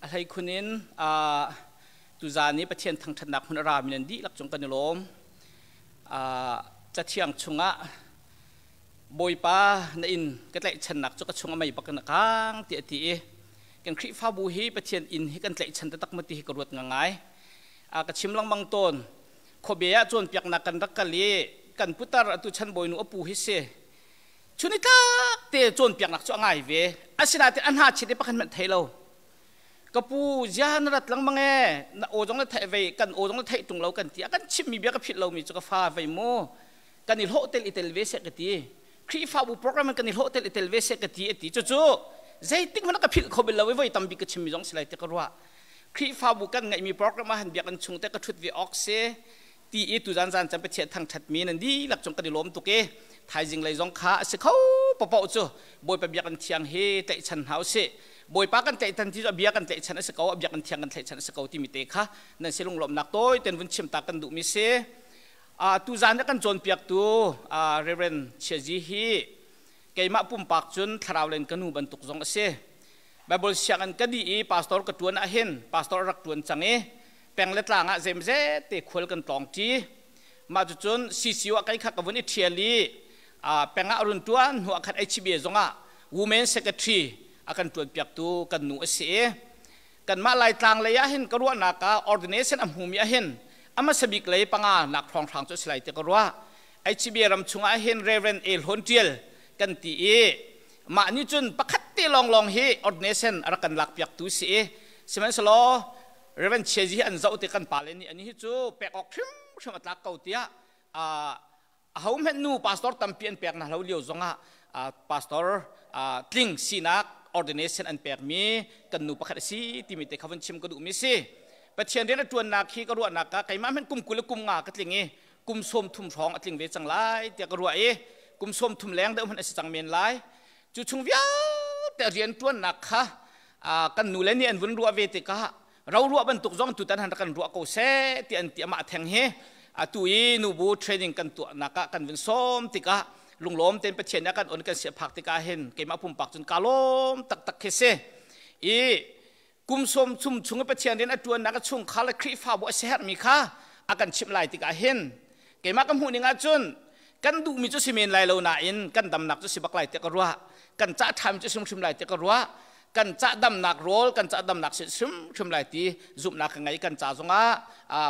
A hlei khun in tuzaan i Pathian thangṭhatnak hmun a rami nan dihlak cung kan i lawm. Cathiang chungah Bawipa na inn ka tlaihchannak cu ka chung a mei bak in a kang tiah a ti i kan Khrihfabu hi Pathian inn hi kan tlaihchan taktak maw ti hi ka ruat ngangai. Ka chim lengmang tawn. Khuabe ah cawnpiaknak kan rak kal i kan putar atu chan bawinu a pu hi si. Chun i tlak te cawnpiaknak cu a ngai ve. Asinain a hna chit i pakhat hmanh thei lo. Ka pu zia na rat lengmang e na aw zong na theih vei kan aw zong na theih tung lo kan ti a kan chimmi bia ka philh lomi cu ka fa vei mu kan i hlawh tel i tel ve seh ka ti Khrihfabu program in kan i hlawh tel i tel ve seh ka ti a ti cucu zeitik hmanh ka philh kho bel lo i voi tampi ka chimmi zong si lai ti ka ruah Khrihfabu kan ngeihmi program ah han biakinn chung te ka ṭhut ve awk si ti i tuzan zan chan Pathian thangṭhatmi nan dihlak cung kan i lawm tuk i thaizing lei zong kha a si kho paoh cu Bawipa biakinn thiang hi tlaihchan hna usih Bawipa kan tlaihchan ti cu a bia kan tlaihchan a si ko a biakinn thiang kan tlaihchan a si ko timi te kha nan si lunglawmhnak tawi ten vun chim ta kan duhmi si tuzan ah kan cawnpiaktu Reverend Chiazi hi keimah pumpak cun thlarau len ka nu bantuk zong a si Bible sianginn ka dih i pastor ka ṭuan ahhin pastor rak ṭuan cang i peng le tlang ah zemzet te khual kan tlawng ṭi. Mah cucun CCU ah kei kha ka vun i ṭhial i peng ah a run ṭuan hnu ah khan HBA zongah Women Secretary a kan ṭuanpiaktu kan nu a si i kanmah Laitlang lei ah hin ka ruahnak ah ordination a hmumi ah hin a hmasa bik lei panga nak hrawnghrang cu a si lai ti ka ruah. HBA ram chungah hin Reverend A. Hlawn Ṭial kan ti i mah nih cun pakhat te lawnglawng hi ordination a rak kan lakpiaktu si i sihmanhsehlaw Reverend Chiazi hi an zoh ti kan pale nih ani hi cu pek awk hrimhrim a tlak ko tiah a ho hmenh nu pastor tampi an pek na lo lio zongah pastor tling sinak ordination an pekmi kan nu pakhat a si timi te kha vun chim ka duhmi si Pathian rian a ṭuannak hi ka ruahnak ah keimah hmanh kum 20 le kum nga ka tling i kum 30 hrawng a tling ve cang lai tiah ka ruah i kum 30 leng deuh hmanh a si cang men lai cu chung vialte rian ṭuannak kha kan nu le nih an vun ruah ve tikah ro ruah bantuk zong tutan han kan ruah ko seh ti an ti amah theng hi atu i nubu training kan tuahnak ah kan vun sawm tikah lunglawm tein Pathian nih kan on kan sia phak tikah hin keimah pumpak cun ka lawm taktak khi si i kum sawm chung chung i Pathian rian a ṭuannak a chungkhar le Khrihfabu a siaherhmi kha a kan chimh lai tikah hin keimah ka hmuh ning ahcun kan duhmi cu si men lai lo nain kan damnak cu si bak lai tiah ka ruah kan cah ṭhami cu hrimhrim lai tiah ka ruah kan cah damnak rawl kan cah damnak si hrimhrim lai ti zumhnak ka ngei kan ca zongah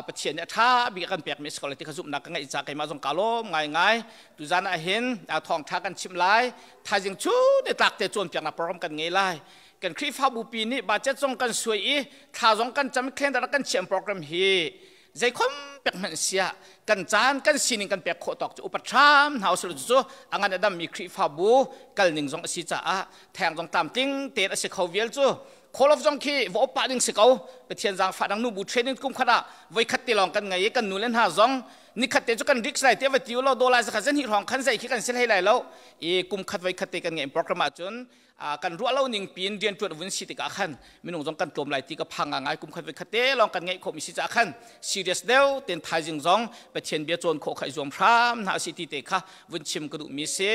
Pathian nih a ṭha bik a kan pekmi a si ko lai ti kha zumhnak ka ngeih caah keimah zong kaa lawm ngaingai tuzan ah hin thawngṭha kan chimh lai thaizing cu te tlak te cawnpiaknak program kan ngei lai kan Khrihfabu pi nih budget zong kan suai i thla zong kan cam calendar kan chiam program hi zeikhom pek hmanh sia kan caan kan sining kan pek khawh tawk cu upat hram hna usih cu a ngan a dammi Khrihfabu kal ning zong a si caah theng zong tlamtling tein a si kho vial cu call of zong khi va op pah ding si ko Pathian zaangfah dang nu bu training kum khat ah voi khat te lawng kan ngei i kan nu le hna zong nikhat te cu kan risk lai te va ti lo dollar zakhat zan hi hrawng khan zei khi kan sil hei lai lo i kum khat voi khat te kan ngei program ah cun kan ruah lo ning piin rianṭuan vun si tikah khan minung zong kan tlawm lai ti ka phang ngai kum khat voi khat te lawng kan ngeih khawhmi si caah khan serious deuh ten thaizing zong Pathian bia cawn khawh kha i zuam hram hna si ti te kha vun chim ka duhmi si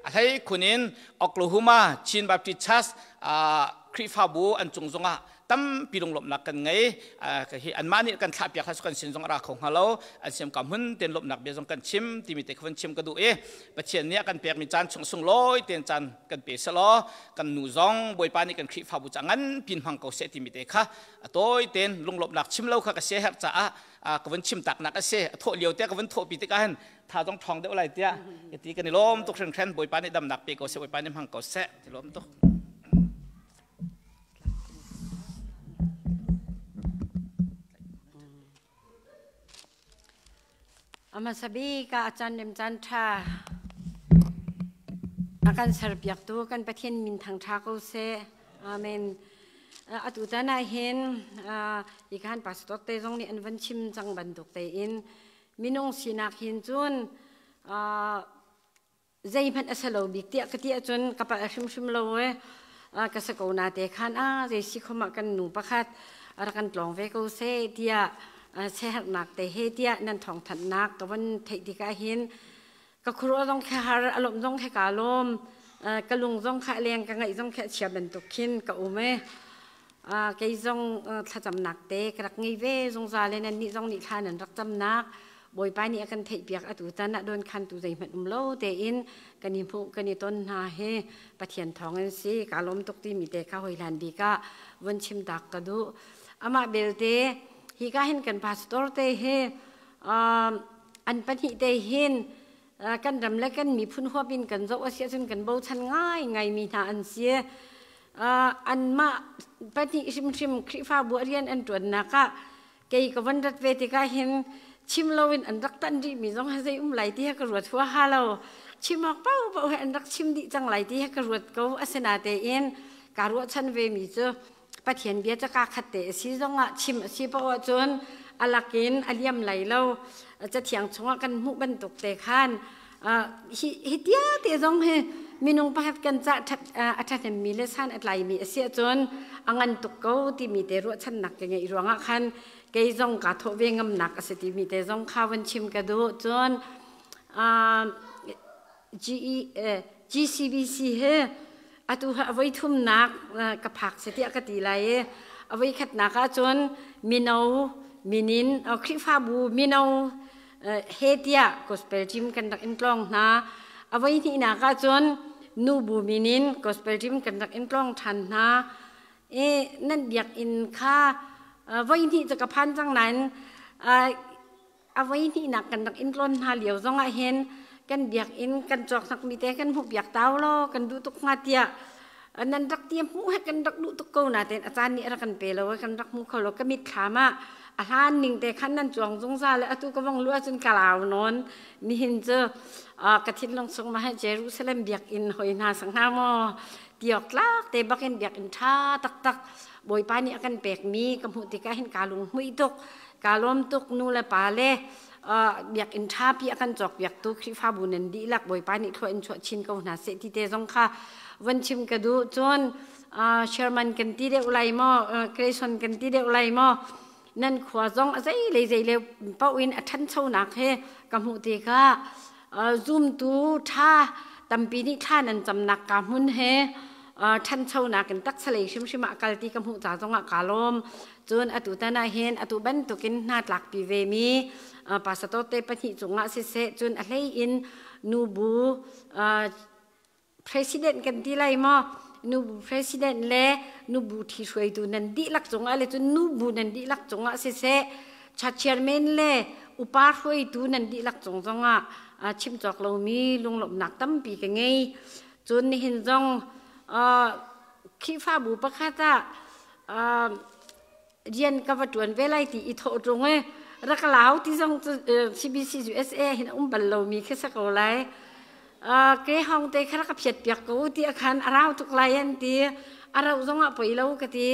a hlei khun in Oklahoma Chin Baptist Church Khrihfabu an cung zongah tampi lunglawmhnak kan ngei hi anmah nih kan thlahpiak hla kan sin zong a ra kho hnga lo an siam ka hmun ten lawmhnak bia zong kan chim timi te kha van chim ka duh i Pathian nih a kan pekmi caan chung sunglawi ten caan kan pe selaw kan nu zong Bawipa nih kan Khrihfabu ca ngan pin hmang ko seh timi te kha a tawi ten lunglawmhnak chim lo kha ka sia herh caah ka vun chim taknak a si a thawh lio te ka vun thawhpi tikah hin tha zong ṭhawng deuh lai tiah ti kan i lawm tuk hringhran Bawipa nih damnak pe ko seh Bawipa nih hmang ko seh ti lawm tuk A hmasa bik ah a caan rem caan ṭha a kan serpiaktu kan Pathian min thangṭha ko seh. Amen. Atu tan ah hin ikhan pastor te zong nih an van chim cang bantuk tein minung sinak hin cun zeihmanh a si lo bik tiah ka ti ahcun ka palh hrimhrim lo e ka si ko na te khan a zei si khom ah kan nu pakhat rak kan tlawng ve ko seh tiah sehernak te he tiah nan thawngthanhnak ka von theih tikah hin ka khuaruah zong kha har a lawmh zong kha kaa lawm ka lung zong kha leng ka ngaih zong kha chia bantuk khin ka um e. Kei zong thlacamnak te ka rak ngei ve zungzal i nannih zong nih thla nan rak camnak Bawipa nih a kan theihpiak. Atu tan ah dawnkhantu zeihmanh um lo tein kan i hmuh, kan i ton hna hi Pathian thawng in si. Ka lawm tuk timi te kha hoi hlan bik ah vun chim tak ka duh. Amah belte hi ka hin kan pastor te hi an pahnih te hin kan ram le kan miphun huap in kan zoh a si ahcun kan bochan ngai ngai mi hna an si. Anmah pahnih hrimhrim Khrihfabu rian an ṭuannak ah kei ka von rat ve tikah hin chim loin an rak tan rihmi zong hi zei um lai ti he ka ruat huaha lo. Chim awk paohpaoh he an rak chim dih cang lai ti he ka ruat ko. Asinatein kaa ruahchan vemi cu Pathian bia ca kaa khat te a si zongah chim a si paoh ahcun a lakin a liam lai lo. Cathiang chungah kan hmuh bantuk te khan hi hi tia te zong hi minung pakhat kan cah a ṭhahnemmi le san a tlaimi a si ahcun a ngan tuk ko timi te ruahchannak ka ngeih ruangah khan kei zong kaa thawh ve ngamnak a si timi te zong kha van chim ka duh. Cun GCBC he atu ha avoi thumnak ka phak si tiah ka ti lai i avoi khatnak ah cun mino minin Khrihfabu mino he tiah gospel team kan rak in tlawng hna. Avoi hnihnak ah cun nubu minin gospel team kan rak in tlawng ṭhan hna i nan biakinn kha voi hnih cu ka phan cang nain a voi hnihnak kan rak in tlawn hna lio zongah hin kan biakinn kan cawk mi te kan hmuh piak tau law kan duh tuk hnga tiah nan rak ti hmuh he kan rak duh tuk ko nain a caan nih a rak kan pe lo, kan rak hmu kho lo. Ka mitthlam ah a hlan ning te khan nan cuang zungzal. Atu ka vong lu ahcun ka lau nawn. Nihin cu ka thinlung chung ma Jerusalem biakinn hoi hna sang hna maw tiok tlak te bakin biakinn tha taktak Bawipa nih a kan pekmi ka hmuh tikah hin kaa lung hmuih tuk, kaa lawm tuk. Nu le pa le biakinn ṭhapi a kan cawkpiaktu Khrihfabu nan dihlak Bawipa nih thlua in chuah chin ko hna seh ti te zong kha von chim ka duh. Cun chairman kan ti deuh lai maw, creation kan ti deuh lai maw, nan khua zong a zei lei zei le paoh in a ṭhanchonak he ka hmuh tikah zumtu ṭha tampi nih thla nan camnak ka hmun he ṭhanchonak in taksalei hrimhrim ah kal ti ka hmuh ca zongah kaa lawm. Cun atu tan ah hin atu bantukin hna tlakpi vemi pastor te pahnih cungah siseh, cun a hlei in nubu president kan ti lai maw, nubu president le nubu ṭhihruaitu nan dihlak cungah le cun nubu nan dihlak cungah siseh, cha chairman le upa hruaitu nan dihlak cung zongah chim cawk lomi lunglawmhnak tampi ka ngei. Cun nihin zong Khrihfabu pakhat ah rian ka va ṭuan ve lai ti i thawh ṭung i rak lau ti zong CBC USA hin a um bal lomi khi si ko lai. Ke hong te kha rak ka phiat piak ko ti a khan a rau tuk lai an ti. A rauh zong ah poi lo ka ti,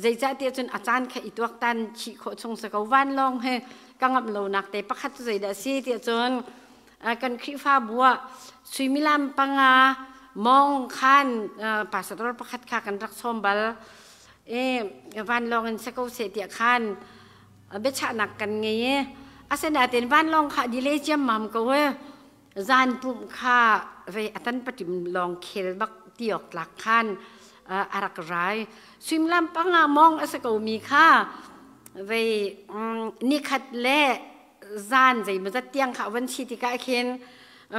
zeicah tiah cun a caan kha i tuaktan chih khawh chung si ko. Vanlawng he ka ngamh lonak te pakhat cu zeidah a si tiah cun kan Khrihfabu ah suimilam 5 mong khan pastor pakhat kha kan rak sawm bal i vanlawng in si ko seh tiah khan biachahnak kan ngei i asinain vanlawng kha delay ciammam ko i zan pumh kha vei atan patim lawng khel bak ti awk tlak khan a rak rai. Suimilam 5 mong a si ko mi kha vei nikhat le zan zeimawzat tiang kha van si tikah khin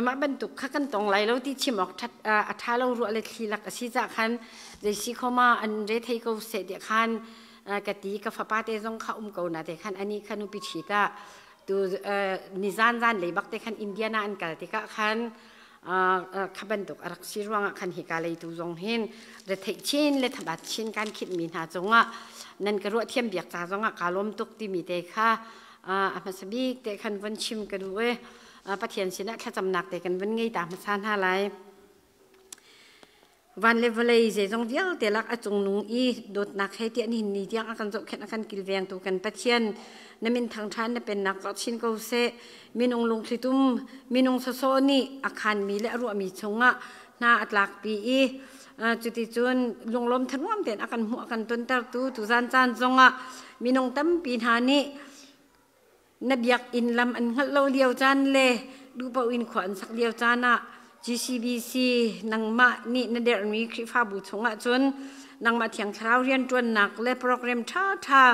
mah bantuk kha kan tong lai lo ti chim awk a ṭha lo. Ruah le thli lak a si cah khan zei si khoma an re thei ko seh tiah khan ka ti. Ka fapa te zong kha um ko na te khan ani kha nupi ṭhi ta tu nizan zan lei bak te khan Indiana an kal tikah khan kha bantuk a rak si ruangah khan hika lei tu zong hin retheih chin le thabat chin kan khit mi hna cungah nan ka ruah thiam biak ca zongah kaa lawm tuk timi te kha a hmasa bik te khan von chim ka duh i Pathian sinah thlacamnak te kan von ngei ta hmasa hna lai. Van le vawlei zeizong vialte lak a cungnung i dawtnak he tiah nihin ni tiang a kan zohkhenh, a kan kilvengtu kan Pathian, na min thangṭhan, na pennak karh chin ko seh. Minung lungthlitum, minung sawsawh nih a khanmi le a ruahmi chungah hna a tlakpi i cuticun lunglawm thanuam tein a kan hmuh, a kan tontertu, tuzan caan zongah minung tampi hna nih na biakinn lam an hngalh lo lio caan le duhpaoh in khua an sak lio caan ah GCBC nangmah nih na derhmi Khrihfabu chungah cun nangmah Thiang Thlarau rianṭuannak le program ṭhaṭha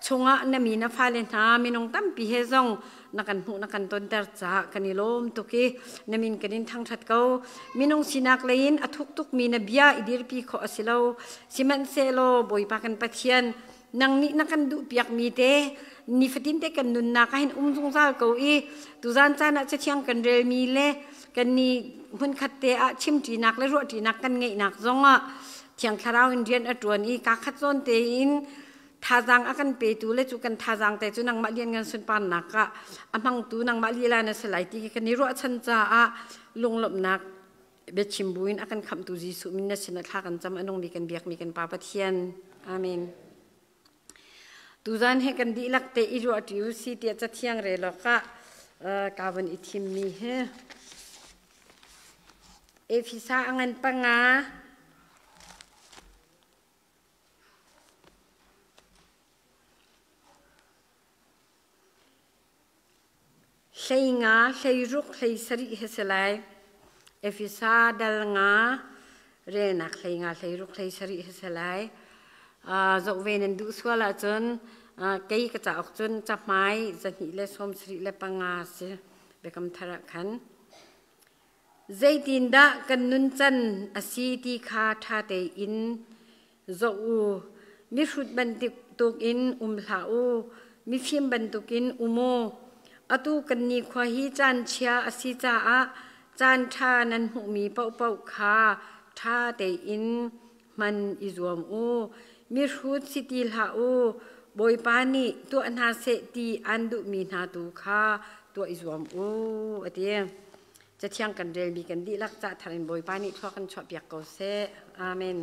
chungah na mi na fale hna minung tampi he zong na kan hmuh na kan tonter caah kan i lawm tuk i na min kan in thangṭhat ko. Minung sinak lei in a thuk tukmi na bia i dirpi khawh a si lo. Sihmanhsehlaw Bawipa kan Pathian, nang nih na kan duhpiakmi te nifatin te kan nunnak ah hin um zungzal ko i tuzan caan ah cathiang kan relmi le kan ni hmunkhat te ah chimṭinak le ruahṭinak kan ngeihnak zongah Thiang Thlarau in rian a ṭuan i kaa khat zawn tein thazaang a kan petu le cu kan thazaang te cu nangmah lianngan sunparnak ah a hmangtu nangmah lila na si lai ti kan i ruahchan caah lunglawmhnak biachim buin a kan khamhtu Jesuh min na sin ah thla kan cam a nungmi kan biakmi kan Pa Pathian. Amen. Tuzan he kan dihlak te i ruah ṭi u si tiah cathiang rel awkah ka van i thimmi hi Efesa a ngan panga 15, 16, 17 hi si lai. Efesa dal nga relnak 15, 16, 17 hi si lai. Zoh ve nan duh sual ahcun kei ka cauk cun cahmai 275 si Biakam Thar ah khan. Zeitindah kan nuncan a si ti kha ṭha tein zoh u. Mihrut bantukin um hlah u, mifim bantukin um u. Atu kan nikhua hi caan chia a si caah caan ṭha nan hmuhmi paohpaoh kha ṭha tein hman i zuam u. Mihrut si ti hlah u, Bawipa nih tuah hna seh ti aan duhmi hna tu kha tuah i zuam u, a ti. Cathiang kan relmi kan dihlak cah thar in Bawipa nih thlua kan chuahpiak ko seh. Amen.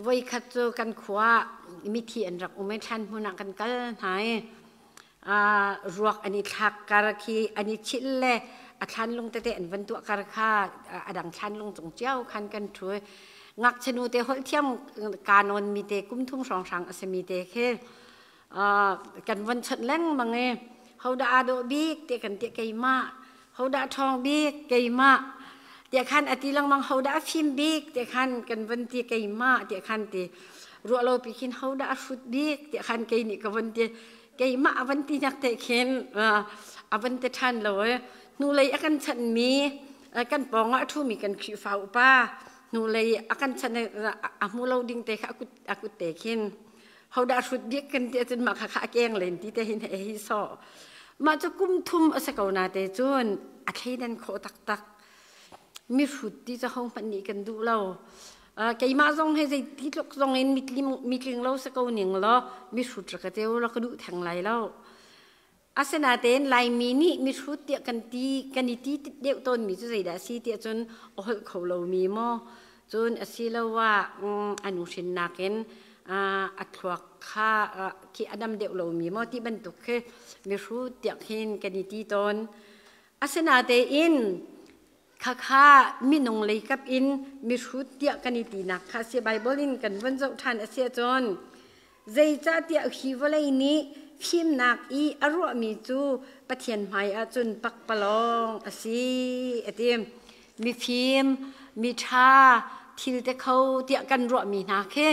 Voikhat cu kan khua mithi an rak um i thlan hmun ah kan kal hna i ruak an i thlak kar khi an i chilh le a thlan lung tete an van tuah kar kha a dang thlan lung cung cio khan kan ṭhu i ngakchia nu te holh thiam kaa nawn mi te kum thum hrawnghrang a simi te khi kan von chawnh lengmang i hodah aa dawh bik tiah kan ti keimah hodah ṭhawng bik keimah tiah khan a ti lengmang hodah a fim bik tiah khan kan von ti keimah tiah khan ti ruah lo pi khin hodah a hrut bik tiah khan kei nih ka von ti keimah a van ti nak te khin a van ti ṭhan lo i hnulei a kan chanhmi kan pawng ah a ṭhumi kan Khrihfa upa hnulei a kan chanh a hmu lo ding te kha a kut te khin hodah hrut bik kan ti ahcun mah kha kha a keng len ti te hin he hi sawh mah cu kum thum a si ko na te cun a thleidan khawh taktak mi hrut ti cu ho hmanh nih kan duh lo keimah zong he zei ti tluk zong in mitling lo si ko ning law mi hrut ra ka teu la ka duh theng lai lo asinain Laimi nih mihrut tiah kan ti kan i ti deuh tawnmi cu zeidah a si tiah cun a holh kho lomi maw cun asiloah a nu hrinnak in a thluak kha khi a dam deuh lomi maw ti bantuk khi mihrut tiah khin kan i ti tawn. Asinain khakha minung lei kap in mihrut tiah kan i tinak kha a si. Baibal in kan vun zoh ṭhan a si ahcun zeicahtiah hi vawlei nih fimnak i a ruahmi cu Pathian hmai ahcun pakpalawng a si a ti. Mifim, miṭha, thil te kho tiah kan ruahmi hna khi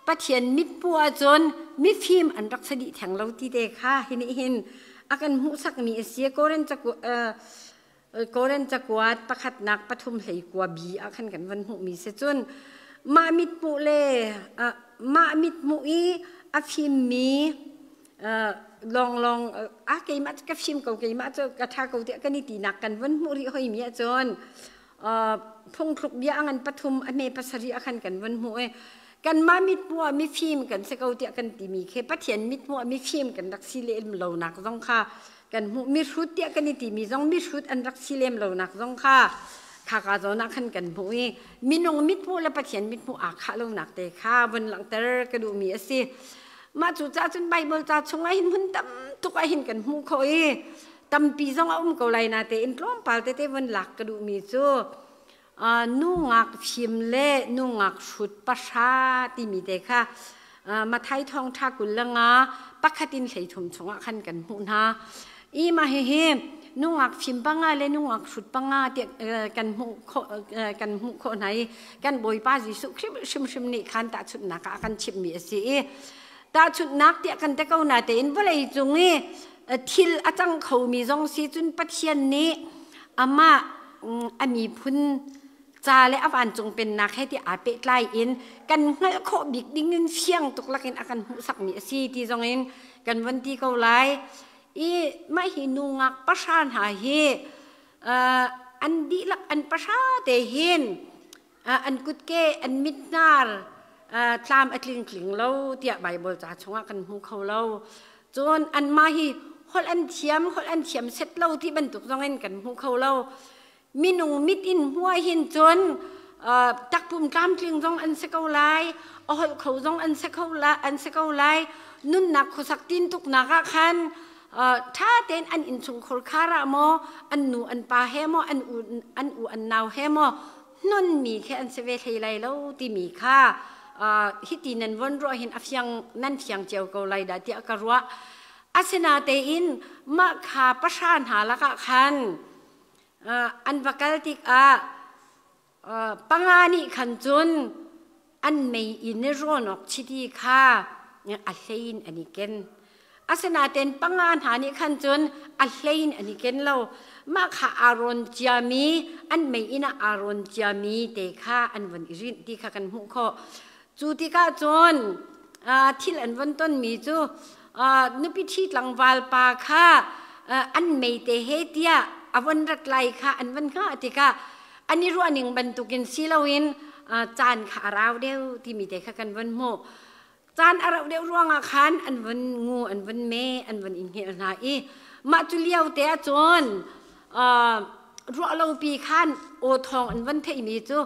Pathian mithmuh ahcun mifim an rak si dih theng lo ti te kha hi nih hin a kan hmuhsakmi a si. Korin Korin cakuat pakhatnak pathum hlei kua bi ah khan kan van hmuhmi si cun mah mithmuh le mah mithmuh i a fimmi lawnglawng a keimah cu ka fim ko keimah cu ka ṭha ko tiah kan i tinak kan van hmuh rih hoimi ahcun phungthluk bia a ngan pathum a hme pasarih ah khan kan van hmuh i kanmah mithmuh ah mifim kan si ko tiah kan timi khi Pathian mithmuh ah mifim kan rak si lem lonak zong kha kan hmuh mihrut tiah kan i timi zong mihrut an rak si lem lonak zong kha khaka zawn ah khan kan hmuh i minung mithmuh le Pathian mithmuh aa khah lonak te kha vun langhter ka duhmi a si. Mah cu caah cun Baibal ca chungah hin hmun tam tuk ah hin kan hmuh khawh i tampi zong a um ko lai natein tlawmpal tete vun lak ka duhmi cu nu ngak fim le nu ngak hrut pahra timi te kha Mathai thawngṭha 25 pakhat in 13 chungah khan kan hmuh hna. I mah hihi nungak fim panga le nungak hrut panga tiah kan hmuh khawh kan hmuh khawh hna i kan Bawipa Jesuh Khrih hrimhrim nih khan tahchunhnak ah a kan chimhmi a si i tahchunhnak tiah kan te ko na tein vawlei cung i thil a cang khomi zong si cun Pathian nih amah a miphun ca le a vancung pennak he ti aa pehtlai in kan hngalh khawh bik ding in fiang tuk lakin a kan hmuhsakmi a si ti zong in kan von ti ko lai. I mah hi nu ngak pahra hna hi an dihlak an pahra te hin an kutke an mithnar tlam a tling tling lo tiah Bible ca chungah kan hmu kho lo. Cun anmah hi holh an thiam holh an thiam set lo ti bantuk zong in kan hmu kho lo. Minung mit in hmuh hin cun takpum tlamtling zong an si ko lai, a holh kho zong an si kho la an si ko lai. Nunnak khuasak tintuknak ah khan ṭha tein an innchungkhur khar ah maw, an nu an pa he maw, an u an u an nau he maw hnonmi khi an si ve hlei lai lo timi kha hiti nan von ruah hin a fiang nan fiang cio ko lai dah tiah ka ruah. Asinatein mah kha pahra hna lakah khan An va kal tikah panga nih khan cun an mei inn i rawnawk chiti kha a hlei in an i ken. Asinain panga hna nih khan cun a hlei in an i ken lo. Mah kha aa rawn ciami, an mei inn ah aa rawn ciami te kha an von i rinh ti kha kan hmuh khawh. Cu tikah cun thil an von tonmi cu nupi ṭhi tlangval pa kha an meite he tiah a von rat lai kha an von hngah tikah an i ruahning bantukin si loin caan kha a rau deuh timi te kha kan von hmuh. Caan a rauh deuh ruangah khan an von ngu, an von me, an von i hngilh hna i mah cu lio te ah cun ruahlopi khan aw thawng an von theihmi cu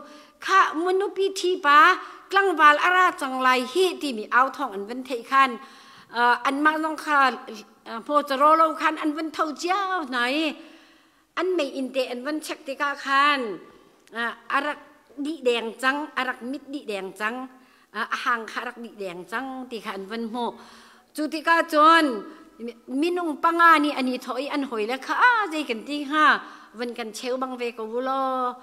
kha munupi ṭhi pa tlangval a ra cang lai hi timi au thawng an van theih khan anmah zong kha hmawcaraw lo khan an van tho cio hna i an mei inn te an van check tikah khan a rak dih deng cang, a rak mit dih deng cang, a hang kha a rak dih deng cang ti kha an van hmuh. Cu tikah cun minung panga nih an i thawh i an hawile kha a zei kan ti hnga, van kan cheu bang ve ko u law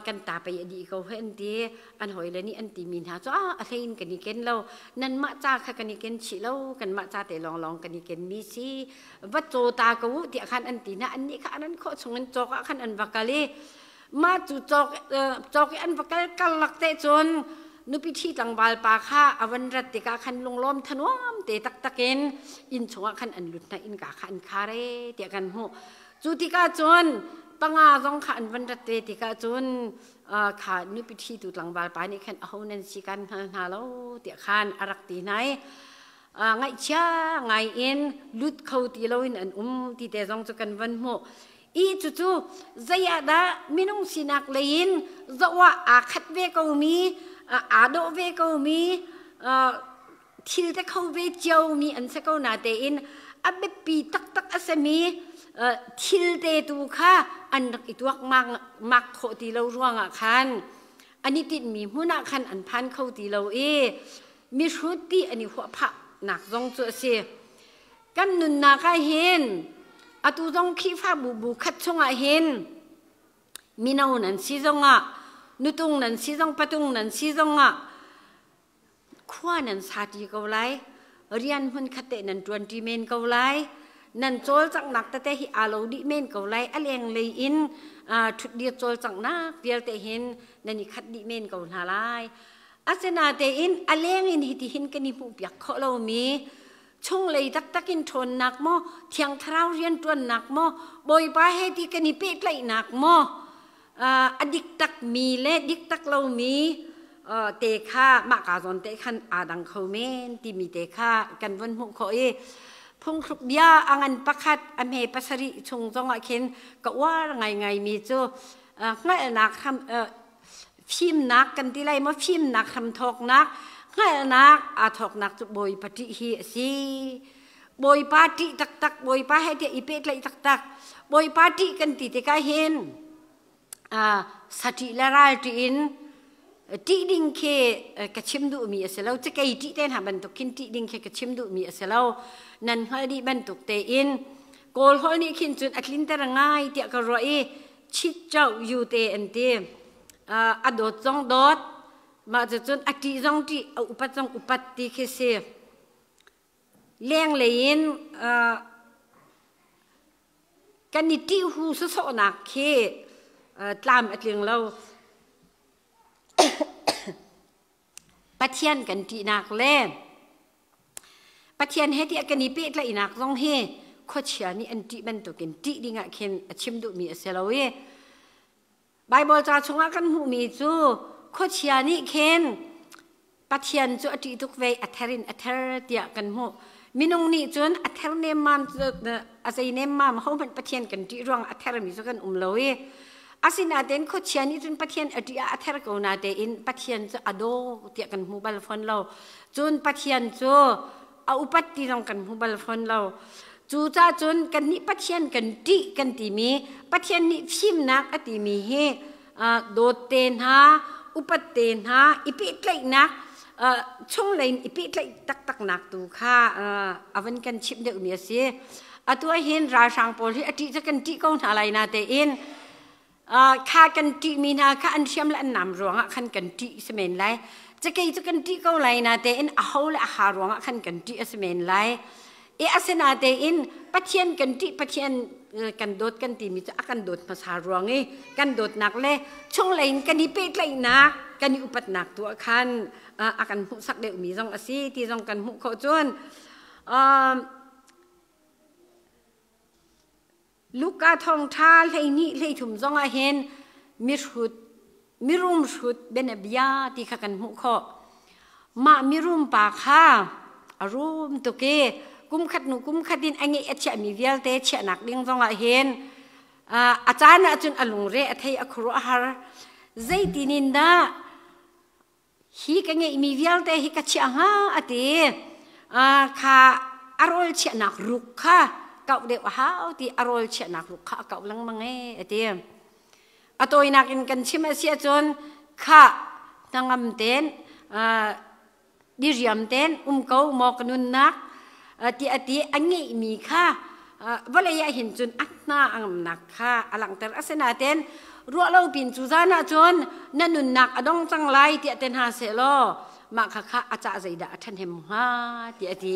kan ta pei a dih ko he an ti. An hawile nih an timi hna cu a hlei in kan i ken lo, nanmah ca kha kan i ken chih lo, kanmah ca te lawnglawng kan i kenmi si, va caw ta ko u tiah khan an ti hna. Annih kha an an khawh chung in cawk ah khan an va kal i mah cu cawk cawk i an va kal karlak te cun nupi ṭhi tlangval pa kha a van rat tikah khan lunglawm thanuam te taktak in inn chungah khan an lut hna, innka kha an khar e tiah kan hmuh. Cu tikah cun panga zong kha an van rat ve tikah cun kha nupi ṭhitu tlangval pa nih khan aho nan si kan hngal hna lo tiah khan a rak ti hna i ngaihchia ngai in lut kho ti loin an um ti te zong cu kan van hmuh. I cucu zei ah dah minung sinak lei in zoh ah aa khat ve komi, aa dawh ve komi, thil te kho ve ciomi an si ko na tein a biapi taktak a simi thil te tu kha an rak i tuak mak khawh ti lo ruangah khan an i tinhmi hmun ah khan an phan kho ti lo i mihrut ti an i huah phah nak zong cu a si. Kan nunnak ah hin atu zong Khrihfabu bu khat chungah hin mino nan si zongah, nutung nan si zong, patung nan si zongah khua nan sa ṭi ko lai, rian hmun khat te nan ṭuan ṭi men ko lai, nan cawlcanghnak tete hi aa lo dih men ko lai, a lenglei in ṭhutdir cawlcanghnak vialte hin nan i khat dih men ko hna lai. Asinatein a leng in hitihin kan i hmuhpiak khawh lomi chunglei taktak in ṭhawnnak maw, Thiang Thlarau rianṭuannak maw, Bawipa he ti kan i pehtlaihnak maw, a dik takmi le dik tak lomi te kha mah ka zawn te khan aa dang kho men timi te kha kan vun hmuh khawh i phungthluk bia a ngan pakhat a hme pasarih chung zongah khin ka uar ngaingaimi cu hngalhnak hram fimnak kan ti lai maw, fimnak hramthawknak hngalhnak aa thawknak cu Bawipa ṭih hi a si. Bawipa ṭih taktak, Bawipa he tiah i pehtlaih taktak. Bawipa ṭih kan ti tikah hin saṭih le ral ṭih in ṭih ding khi ka chim duhmi a si lo. Cakei ṭih te hna bantuk khin ṭih ding khi ka chim duhmi a si lo. Nan hngalh dih bantuk tein. Kawl holh nih khin cun a tlinter ngai tiah ka ruah i chit chau yu te an ti. A dawt zong dawt, mah cucun a ṭih zong ṭih, a upat zong upat ti khi si. Lenglei in kan i ṭih hu sawsawhnak khi tlam a tling lo. Pathian kan ṭihnak le Pathian he tiah kan i pehtlaihnak zong hi khuachia nih an ṭih bantukin ṭih dingah khin a chim duhmi a si lo i Baibal ca chungah kan hmuhmi cu khuachia nih khin Pathian cu a ṭih tuk ve a ther in a ther tiah kan hmuh. Minung nih cun a ther nemmam a zei nemmam hohmanh Pathian kan ṭih ruang a thermi cu kan um lo i asinain khuachia nih cun Pathian a ṭih ah a ther ko natein Pathian cu a daw tiah kan hmu bal fawn lo. Cun Pathian cu a upat ti zong kan hmu bal fawn lo. Cucaah cun kannih Pathian kan ṭih kan timi Pathian nih fimnak a timi hi dawt te hna, upat te hna, i pehtlaihnak chunglei in i pehtlaih taktaknak tu kha a van kan chimh deuhmi a si. Atu ah hin ralhrang pawl hi a ṭih cu kan ṭih ko hna lai natein kha kan ṭihmi hna kha an hriam le an nam ruangah khan kan ṭih si men lai. Cakei cu kan ṭih ko lai natein a ho le a ha ruangah khan kan ṭih a si men lai. E asinatein Pathian kan ṭih Pathian kan dawt kan timi cu a kan dawt hmasa ruang i kan dawtnak le chunglei in kan i pehtlaihnak kan i upatnak tu ah khan a kan hmuhsak deuhmi zong a si ti zong kan hmuh khawh cun Luka thawngṭha 12 13 zong ah hin mihrut mirum hrut bianabia ti kha kan hmuh khawh. Mah mirum pa kha a rum tuk i kumkhat hnu kumkhat in a ngeih a chiahmi vialte chiahnak ding zong ah hin a caan ahcun a lungre a thei a khuaruah a har. Zeitin in dah hi ka ngeihmi vialte hi ka chiah hnga a ti kha a rawl chiahnak ruk kha kauh deuh a hau ti a rawl chiahnak ruk kha a kauh lengmang e a ti a tawinak in kan chim a si ahcun kha hnangam ten diriam ten um ko maw ka nunnak ti a ti a ngeihmi kha vawlei ah hin cun a hna a ngamnak kha a langhter. Asinain ruah lo pin cu zan ah cun na nunnak a dong cang lai tiah te hna seh law mah kha kha a cah zeidah a ṭhahnem hnga tiah a ti.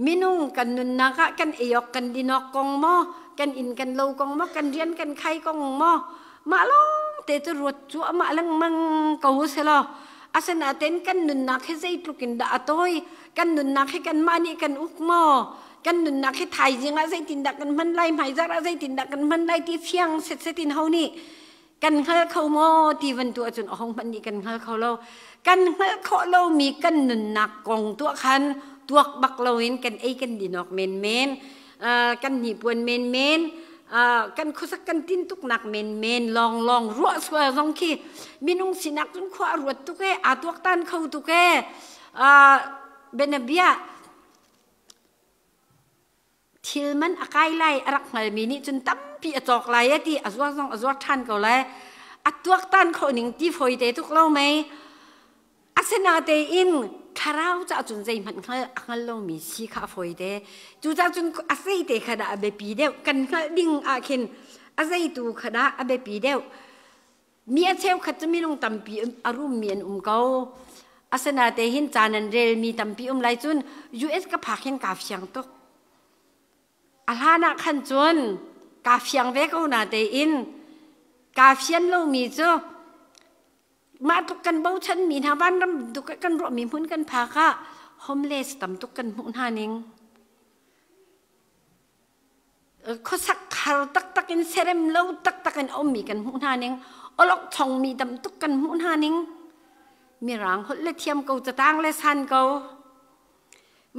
Minung kan nunnak ah kan ei awk kan din awk kong maw, kan inn kan lo kong maw, kan rian kan khai kong maw, mah lawng te cu ruat cuahmah lengmang ko selaw asinain kan nunnak hi zeitluk in dah a tawi kan nunnak hi kanmah nih kan uk maw kan nunnak hi thaizing ah zeitindah kan hman lai hmaizarh ah zeitindah kan hman lai ti fiang setset in ho nih kan hngal kho maw ti van tu ahcun a hong hmanh nih kan hngal kho lo kan hngalh khawh lomi kan nunnak kong tuah khan tuak bak loin kan ei kan dinawk menmen kan hnipuan menmen kan khuasak kan tintuknak menmen lawng lawng ruah sual zong khi minung sinak cun khua a ruat tuk e aa tuaktan kho tuk e bianabia thil man a kai lai a rak hngalmi nih cun tampi a cawk lai e ti a zuar zong a zuar ṭhan ko lai a tuaktan khawh ning ti fawi te tuk lo mei asinatein thlarau ca cun zeihmanh hngal a hngal lomi si kha a fawi te cucaah cun a zei te kha dah a biapi deuh kan hngalh ding ah khin a zeitu kha dah a biapi deuh Mi a cheukhat cu minung tampi a rummi an um ko. Asinain hin ca nan relmi tampi um lai cun US ka phak hin kaa fiang tuk. A hlan ah khan cun kaa fiang ve ko na tein kaa fian lomi cu mah tluk kan bochanmi hna vanram tuk kan ruahmi hmun kan phak ah homeless tam tuk kan hmuh hna ning. Khuasak har taktak in serem lo taktak in a ummi kan hmuh hna ning awlok chongmi tam tuk kan hmuh hna ning mirang holh le thiam ko catang le san ko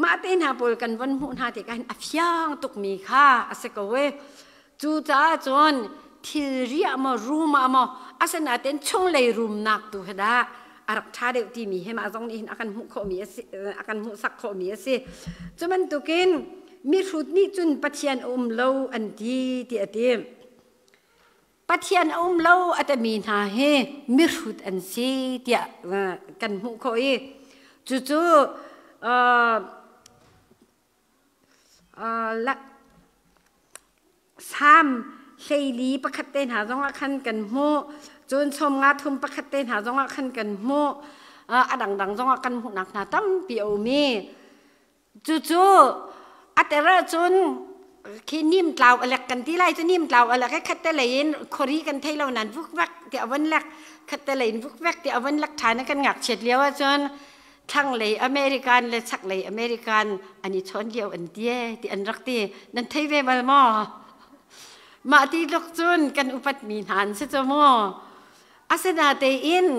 mah te hna pawl kan von hmuh hna tikah hin a fiang tukmi kha a si ko e cu caah cun thil riah maw rum ah maw asinain chunglei rumnak tu hi dah a rak ṭha deuh timi he mah zong nih hin a kan hmuh khawhmi a si a kan hmuhsak khawhmi a si cu bantukin mihrut nih cun Pathian a um lo an ti ti a ti Pathian a um lo a timi hna hi mihrut an si tiah kan hmuh khawh i cucu Salm 14 te hna zongah khan kan hmuh. Cun 53 pakhat te hna zongah khan kan hmuh. A dangdang zongah kan hmuhnak hna tampi a um i cucu a ter ahcun khi nim tlau a lek kan ti lai cu nim tlau a lek i khat te lei in khuari kan thei lo nan vukvak ti a von lek khat te lei in vukvak ti a von lek ṭhan i kan ngakchiat lio ahcun thlanglei American le chaklei American an i chawn lio an ti ti an rak ti nan thei ve bal maw mah ti tluk cun kan upat mi hna an si cu mu asinatein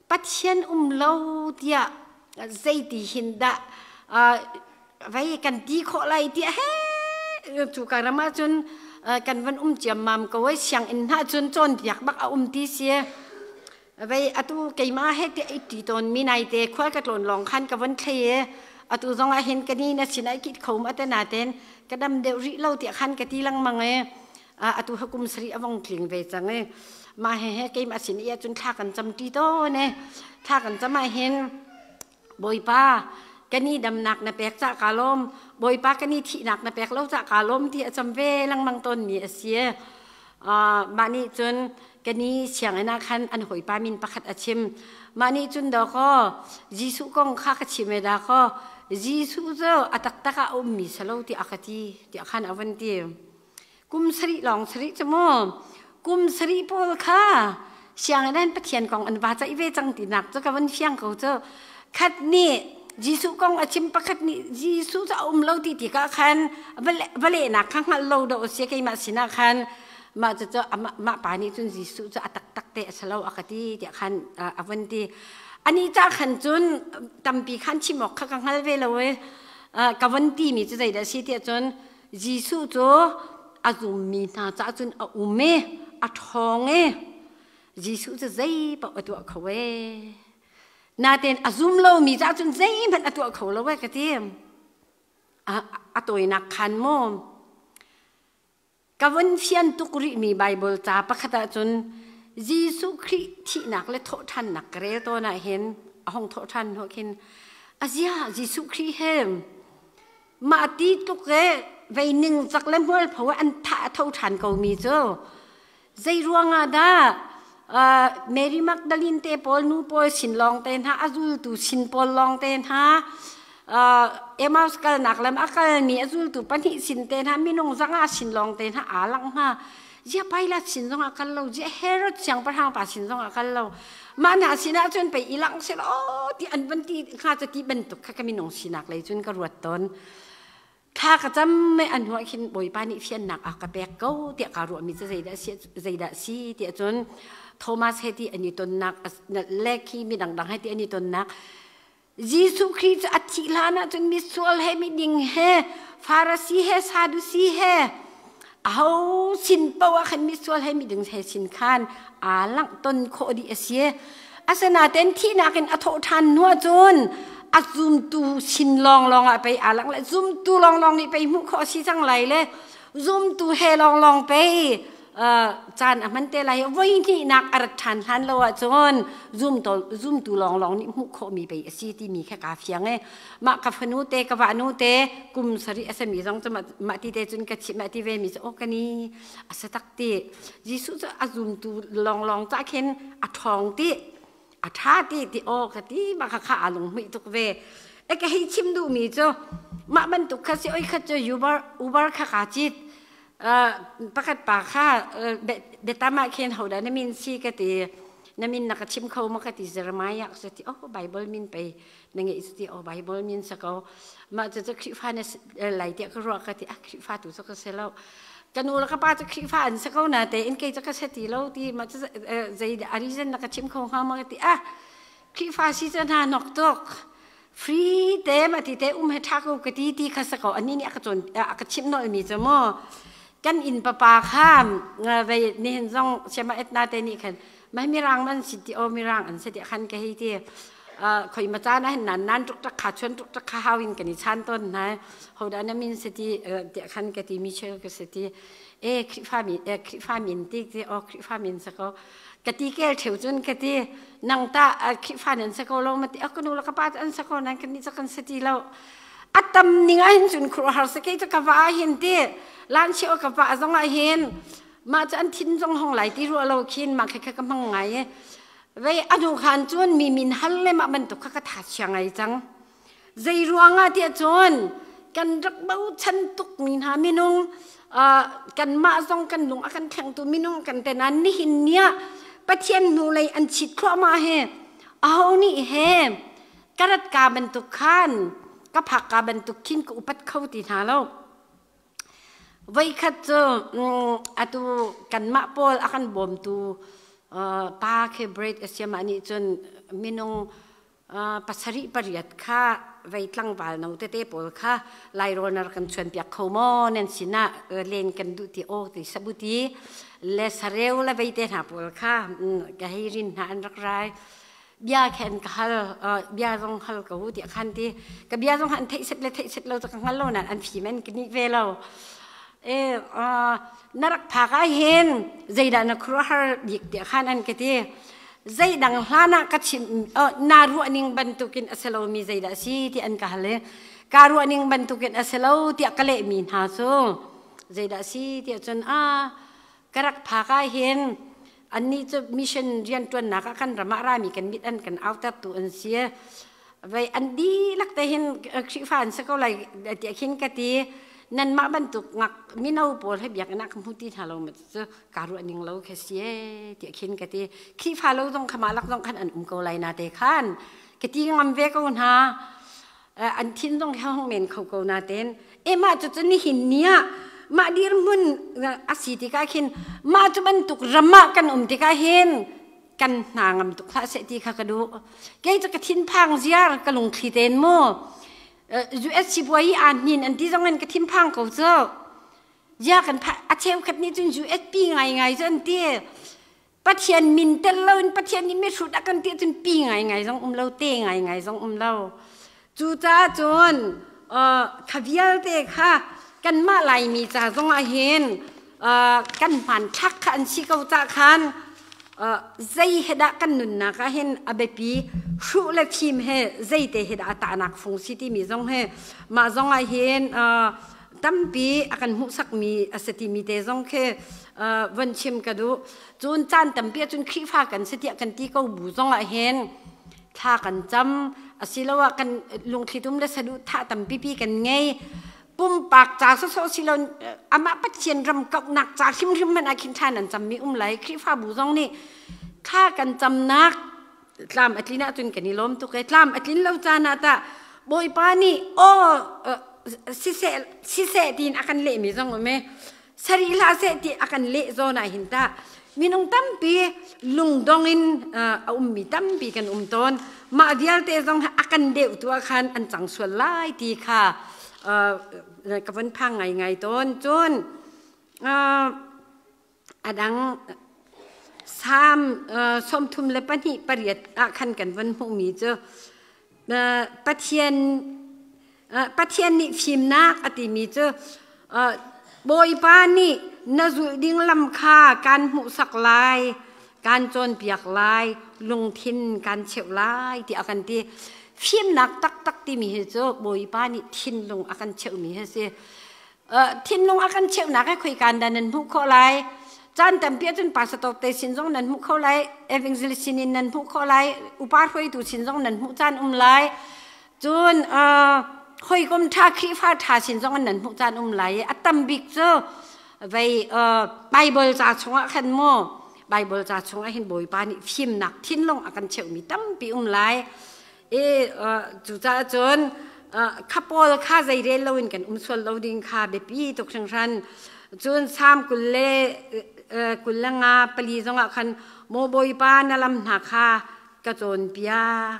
Pathian um lo tiah zeiti hin dah vei kan ti khawh lai tiah he cu ka ram ah cun kan van um ciammam ko ai sianginn hna cun cawnpiak bak a um ti si vei atu keimah he ti i ti tawn mi nai te khual ka tlawn lawng khan ka von thlei i atu zong ah hin ka ni na sin ai kit kho ma te na ten ka dam deuh rih lo tiah khan ka ti lengmang i atu ha kum sari a vong tling ve cang i mah he he keimah sin i ahcun thla kan cam ṭi tawn i thla kan cam ah hin Bawipa kan i damnak na pek cah kaa lawm Bawipa kan i thihnak na pek lo cah kaa lawm ti a cam ve lengmang tawn mi a si mah nih cun kan i sianginn ah khan an hawipa min pakhat a chim mah nih cun dawkaw Jesuh kong kha ka chim e dakaw Jesuh cu a taktak ah a ummi si lo tiah ka ti tiah khan a van ti Kum sarih lawng sarih cu mu kum sarih pawl kha sianginn an Pathian kong an va ceih ve cang tinak cu ka van fiang ko cu khat nih Jesuh kong a chim pakhat nih Jesuh cu a um lo ti tikah khan va lehnak kha hngalh lo dawh a si keimah sinah khan mah cu mah pa nih cun Jesuh cu a taktak te a si lo a ka ti tiah khan a vun ti ani ca khan cun tampi khan chim awk kha ka hngal ve lo i ka von ti mi cu zeidah a si tiah cun Jesuh cu a zummi hna caah cun a um i a ṭhawng i Jesuh cu zei paoh a tuah kho ee. Nain a zum lomi caah cun zeihmanh a tuah kho lo ee ka ti. A tawinak khan maw ka vun fian tuk rihmi Baibal ca pakhat ahcun Jesuh Khrih thihnak le thawhṭhannak ka rel tawn ah hin a hung thawhṭhan hnawh khin azia Jesuh Khrih he Mah ti tluk e vei ningzak le hmualpho an thah a tho ṭhan komi cu zei ruangah dah Mary Magdalene te pawl nu pawl sin lawng te hna a zultu sin pawl lawng te hna Emmaus kalnak lam a kalmi a zultu pahnih sin te hna minung zanga sin lawng te hna aa langh hnga zia Pilate sin zongah kal lo zia Herod siangpahrang pa sin zongah kal lo mah hna sinah cun pei i langh seh law ti an van ti hnga cu ti bantuk kha ka minung sinak lei cun ka ruat tawn thla ka cam mei an hnuah khin Bawipa nih fiannak a ka pek ko tiah kaa ruahmi cu zeidah si zeidah si tiah cun Thomas he ti an i tonnak le khi mi dangdang he ti an i tonnak Jesuh Khrih cu a thih hlan ah cun misual he miding he Farasi he Sadusi he aho sin paoh ah khan misual he miding he sin khan aa langh ton khawh dih a si. Asinain thihnak in a thawh ṭhan hnu ahcun a zumtu sin lawnglawng ah pei aa langh le zumtu lawnglawng nih pei hmuh khawh a si cang lai le zumtu he lawnglawng pei caan a hman te lai voi hnihnak a rat ṭhan hlan lo ahcun zumtu lawnglawng nih hmuh khawhmi pei a si timi kha kaa fiang e mah ka fanu te ka vahnu te kum sarih a sami zong cu mah ti te cun ka chimh mah ti ve mi cu aw ka ni a sa tak ti Jesuh cu a zumtu lawnglawng ca khin a ṭhawng ti a ṭha ti ti aw ka ti mah kha kha aa lunghmuih tuk ve e ka hei chim duhmi cu mah bantuk kha si oi khat cu Uber Uber kha kaa cit pakhat pa kha biatam ah khin hodah na min si ka ti na min na ka chim kho ma ka ti Jeremiah ka ti oh Bible min pei na ngeih ti oh Bible min sa ko mah cu cu Khrihfa na lai tiah ka ruah ka ti ah Khrihfa tu cu ka si lo ka nu le ka pa cu Khrihfa an si ko na te in kei cu ka si ti lo ti mah cu zei a reason na ka chim kho hnga ma ka ti ah Khrihfa si cu hna nok tuk free te ma ti te um he tha ko ka ti ti kha sa ko ani nih a ka cawn a ka chimh nolh mi cu mu kan inn papa kha vei nihin zong siama etna te nih khan mai mirang man si ti o mirang an si ti khan ka hei ti khoi ma caan ah hin nan nan tuk tak kha chuan tuk tak kha hau in kan i chan ton na hoda na min si ti ti khan ka ti mi chel ka si ti e khrifa mi e khrifa min ti ti o khrifa min sa ko ka ti kel theu cun ka ti nang ta Khrihfa nan si ko lo ma ti ka nu le ka pa an si ko nan kan nih cu kan si ti lo. A tam ning ah hin cun khuaruahhar si kei cu ka va ah hin ti lan cheu ka va zong ah hin mah cu an thin zong hong lai ti ruah lo khin mah kha ka hmang ngai i vei anu khan cun mi min hal le mah bantuk kha ka tha chia ngai cang. Zei ruangah tiah cun kan rak bochan tuk mi hna minung, kanmah zong kan lung a kan thlengtu minung kan te nain nihin ni ah Pathian hnulei an chit thluahmah hi aho nih he ka rat ka bantuk khan ka phak ka bantuk khin ka upat kho ti hna lo. Voikhat cu atu kanmah pawl a kan bawmtu pa khi bread a siam ah nih cun minung pasarih pariat kha vei tlangval no tete pawl kha Lairawl na rak kan chuanpiak kho maw, nan sinah len kan duh ti aw ti sabuti le sareu le vei te hna pawl kha ka hei rin hna. An rak rai, bia khen ka hal, bia zong hal ko ti khan ti ka bia zong an theih set le theih set lo ka hngal lo nan an fim an ka nih ve lo. E na rak phak ah hin zeidah na khuaruahhar bik tiah khan an ka ti. Zeidang hlan ah ka chim na ruah ning bantukin a si lomi zeidah a si ti an ka hal i ka ruah ning bantukin a si lo tiah ka lehmi hna cu zeidah a si tiah cun, a ka rak phak ah hin annih cu mission rianṭuannak ah kan ram ah rami kan mit an kan autertu an si. Vei an dihlak te hin Khrihfa an si ko lai tiah khin ka ti. Nanmah bantuk ngak mino pawl he biakinn ah ka hmu ti hna lo ma cu kaa ruah ning lo kha si e tiah khin ka ti. Khrihfa lo zong kha mah lak zong khan an um ko lai na te khan ka ti ngam ve ko hna. An thin zong he hong men kho ko na ten e mah cu cu nihin ni ah mah dirhmun a si tikah khin mah cu bantuk ram ah kan um tikah hin kan hna ngam tuk hlah seh ti kha ka duh. Kei cu ka thinphang ziar, ka lungthli ten mu. US sipuai i aa hnin an ti zong in ka thinphang ko cu. Zia kan pha a cheukhat nih cun US pi ngai ngai cu an ti. Pathian min tel lo in Pathian nih mihrut a kan ti cun pi ngai ngai zong um lo, te ngai ngai zong um lo. Cucaah cun kha vialte kha kanmah Laimi ca zong ah hin kan hmanthlak kha an si ko cah khan zei he dah kan nunnak ah hin a biapi, hruh le fim he zeite he dah a tahnak fung si timi zong he mah zong ah hin tampi a kan hmuhsakmi a si timi te zong khi von chim ka duh. Cun caan tampi ahcun Khrihfa kan si tiah kan ti ko bu zong ah hin thla kan cam asiloah kan lungthlitum le saduhthah tampipi kan ngei. Pumpak ca sawsawh silo, amah Pathian ram kauhnak ca hrimhrim hmanh ah khin thla nan cammi um lai. Khrihfabu zong nih thla kan camnak tlam a tlin ahcun kan i lawm tuk e. Tlam a tlin lo caan ah tah Bawipa nih aw siseh siseh tiin a kan lehmi zong um e, sari hlah seh ti a kan leh zawn ah hin tah minung tampi lungdong in a ummi tampi kan um tawn. Mah vialte zong a kan deuh tu ah khan an cang sual lai ti kha ka von phang ngai ngai tawn. Cun a dang Salm 32:8 ah khan kan von hmuhmi cu Pathian Pathian nih fimnak a timi cu Bawipa nih na zulh ding lam kha kaan hmuhsak lai, kaan cawnpiak lai, lungthin kaan cheuh lai tiah a kan ti. Fimnak taktak timi hi cu Bawipa nih thinlung a kan cheuhmi hi a si. Thinlung a kan cheuhnak hi khoika dah nan hmuh khawh lai? Caan tampi ahcun pastor te sin zong nan hmuh kho lai, evangelist sin in nan hmuh khawh lai, upa hruaitu sin zong nan hmuh caan um lai. Cun hawikom ṭha, Khrihfa ṭha sin zong nan hmuh caan um lai i a tam bik cu vei Bible ca chungah khan mu Bible ca chungah hin Bawipa nih fimnak thinlung a kan cheuhmi tampi um lai. I cucaah cun kha pawl kha zeirel loin kan um sual lo ding kha biapi tuk hringhran. Cun Salm 25:4 zongah khan, "Maw Bawipa, na lam hna kha ka cawnpiak,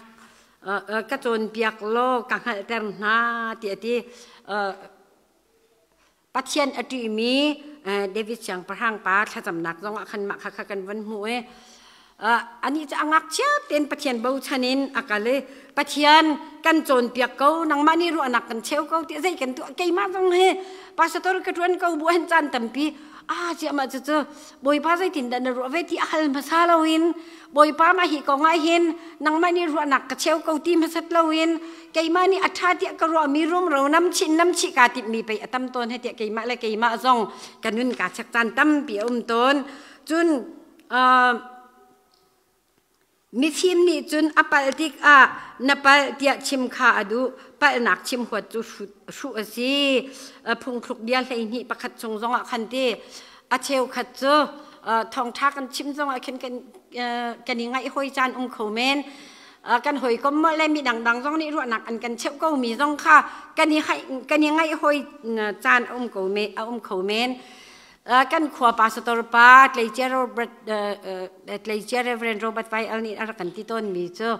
ka cawnpiak law ka hngalhter hna," ti a ti. Pathian a ṭihmi David siangpahrang pa thlacamnak zongah khan mah kha kan van hmuh i anih cu a ngakchia tein Pathian bochan in a kal i Pathian kan cawnpiak ko, nangmah nih ruahnak kan cheu ko ti zei kan tuah. Keimah zong hi pastor ka ṭuan ko bu hin caan tampi A ciahmah cucu Bawipa zeitindah na ruah ve ti a hal hmasa loin Bawipa mah hi kong ah hin nangmah nih ruahnak ka cheu ko ti hmasat loin keimah nih a ṭha tiah ka ruahmi rumro nam chih nam chih kaa timhmi pei a tam tawn he tiah keimah le keimah zong ka nun kaa chek caan tampi a um tawn. Cun Mifim nih cun a palh tikah na palh tiah chim kha a duh. Palhnak chim huat cu hruh a si. Phungthluk bia 12 pakhat chung zongah khan ti a cheukhat cu thawngṭha kan chim zongah khin kan i ngaih hoi caan um kho men. Kan hawikom maw le mi dangdang zong nih ruahnak an kan cheuh ko mi zong kha kan i ngaih hoi caan a um kho men. Kan khua pastor pa tleicia Robert tleicia Reverend Robert Vai Al nih a rak kan ti tawn mi cu